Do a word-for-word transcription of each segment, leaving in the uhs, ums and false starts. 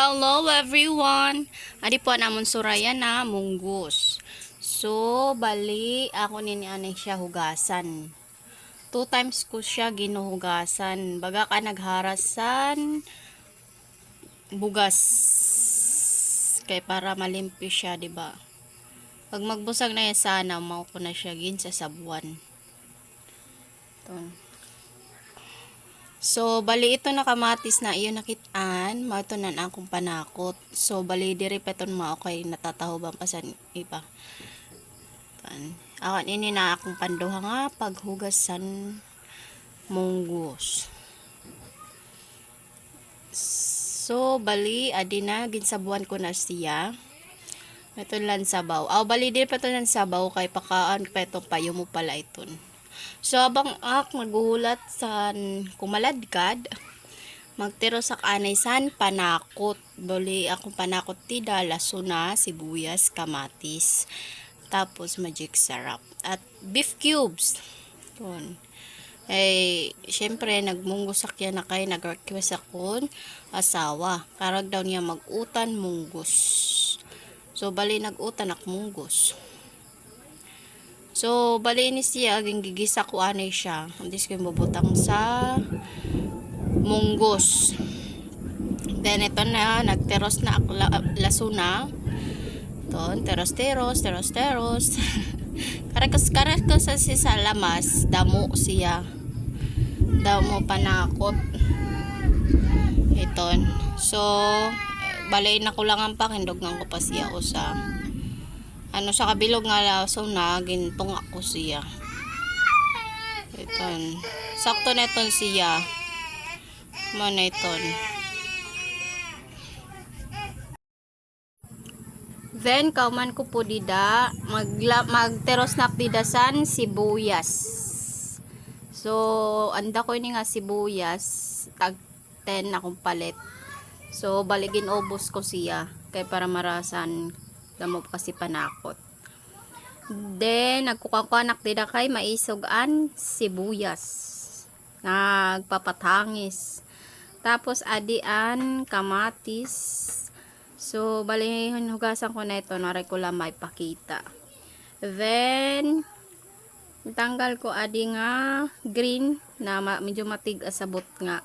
Hello everyone! Adi po an amon surayan na munggos. So, bali, ako nini anay siya hugasan. Two times ko siya ginuhugasan. Baga ka nagharas san bugas. Kay para malimpyo siya, di ba? Pag magbusag na yan sana, mao ko na siya ginsasabwan. Ton. So, bali ito na kamatis na iyo nakit-an, mao ito na an akong panakot. So, bali diri pa iton mao kay natatahuban pa san iba. Ton. Akan ini na akong panduha nga paghugas san munggos. So, bali, adi na, ginsabwan ko na siya. Ito lang sabaw. Aw, bali, di pa ito lang sabaw, kay pakaan pa ito, payumo pala iton. So, habang ak naghuhulat san kumaladkad, magtiros ak anay san panakot. Bali, akong panakot dida, lasuna, sibuyas, kamatis. Tapos, magic sarap. At beef cubes. Ton. Eh, syempre, nagmunggos ak yana kay nag-request akon asawa. Karag daw niya mag-utan munggos. So, bali, nag-utan ak munggos. So, bali, ini siya, gingigisa ko anay siya. Antes ko ginbubutang sa munggos. Then, ito na, nagtiros na ak la-, lasuna. Ton, tiros-tiros, tiros-tiros. Karakos, karakos sa si sa lamas, damo siya. Damo panakot. Iton. So, bali, nakulangan pa, kindugngan ko pa siya usa. Ano, sa kabilog nga lasuna, gintunga ko siya. Iton. Sakto na iton siya. Mao na iton. Then, kahuman ko po dida, magla-, magtiros na dida san sibuyas. So, anda ko ini nga sibuyas, tag ten akong palit. So, bali, gin-ubos ko siya, kay para marasan, damo pa kasi panakot. Then, nagkukuan-kuan ak dida kay maisog an sibuyas. Nagpapatangis. Tapos, adi an kamatis. So, bali, hugasan ko na ito. Waray ko la maipakita. Then, tanggal ko adi nga green na ma-, medyo matig-a sa butnga.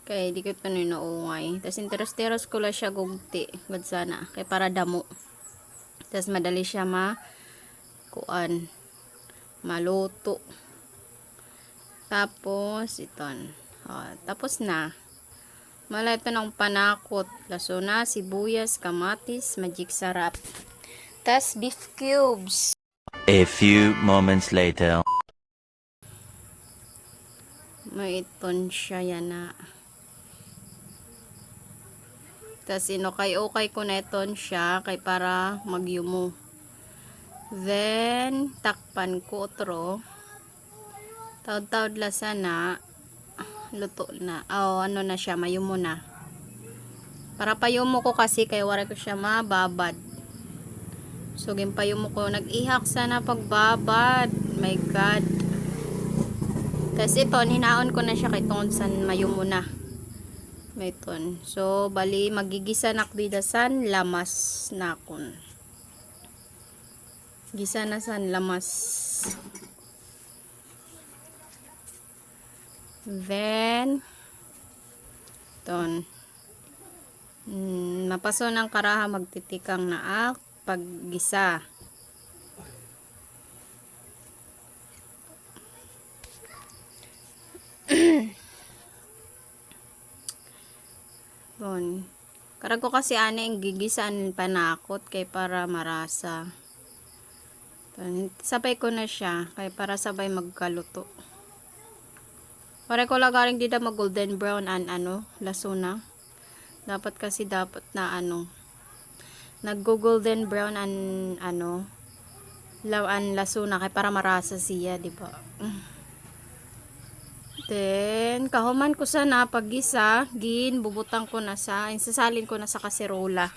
Kay di ko ito ninuungay. Tas interos-teros ko la siya gugti. Gad sana. Kay para damo. Tas madali siya ma-, kuan. Maluto. Tapos, iton. O, tapos na. Mala ito ng panakot. Lasuna, sibuyas, kamatis, magic sarap. Tas beef cubes. A few moments later. Maiton siya yana. Tas inukay-ukay ko na iton siya kay para magyumo. Then, takpan ko utro. Taod-taod la sana. Luto na. O, ano na siya, mayumo na. Para payumo ko kasi kay waray ko siya mababad. So, ginpayumo ko. Nag-ihak sana pagbabad. My God. Tas iton, hinaon ko na siya kay tungod san mayumo na. Maiton. So, bali, magigisa na ak dida san lamas nakon. Gisa na san lamas. Then, ton. Mm, mapaso na an karaha, magtitikang na ak paggisa. Ton. Karag ko kasi ani an gigisa an panakot kay para marasa. Tan-, sabay ko na siya kay para sabay magkaluto. Waray ko lagaring dida mag-golden brown an, ano, lasuna. Dapat kasi, dapat na, ano, naggo-golden brown an, ano, la-, an lasuna kay para marasa siya, di ba? Then, kahuman ko sana paggisa, ginbubutang ko na sa, insasalin ko na sa kaserola.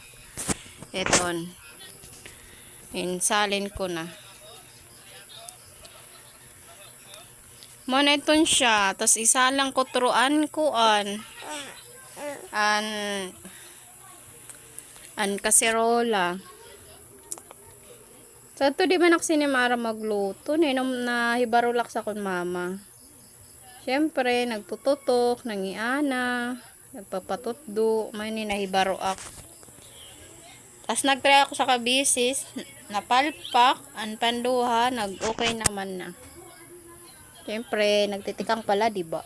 Iton. Insalin ko na. Mao na iton siya. Tas isalang ko tro an kuan. An An kaserola. Sa to di man ak sini maara magluto. Nahinom, nahibaro la ak sa akon mama. Siyempre, nagtututok, nangiana, nagpapatutdo, may ni nahibaro ak. Tas nag-try ako sa kabisis, napalpak, an panduha, nag-okay naman na. Siyempre, nagtitikang pala, di ba?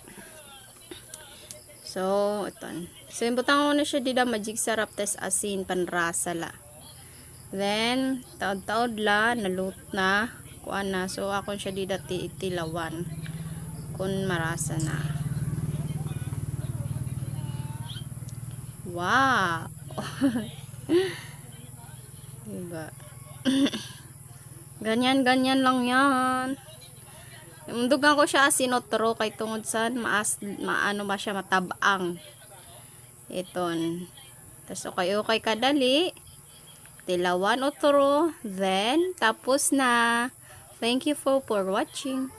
So, iton. So, ibutang ko na siya dida, Magic Sarap, tas asin, panrasa la. Then, taod-taod la, nalut na, kuan na. So, akon siya dida ti-, tilawan. Kun marasa na. Wow! Diba? Ganyan, ganyan lang yan. Dugan ko siya asin utro kay tungod san maas, maano ba siya, matab-ang. Iton. Tas okay-okay kadali. Tilawan utro. Then, tapos na. Thank you for, for watching.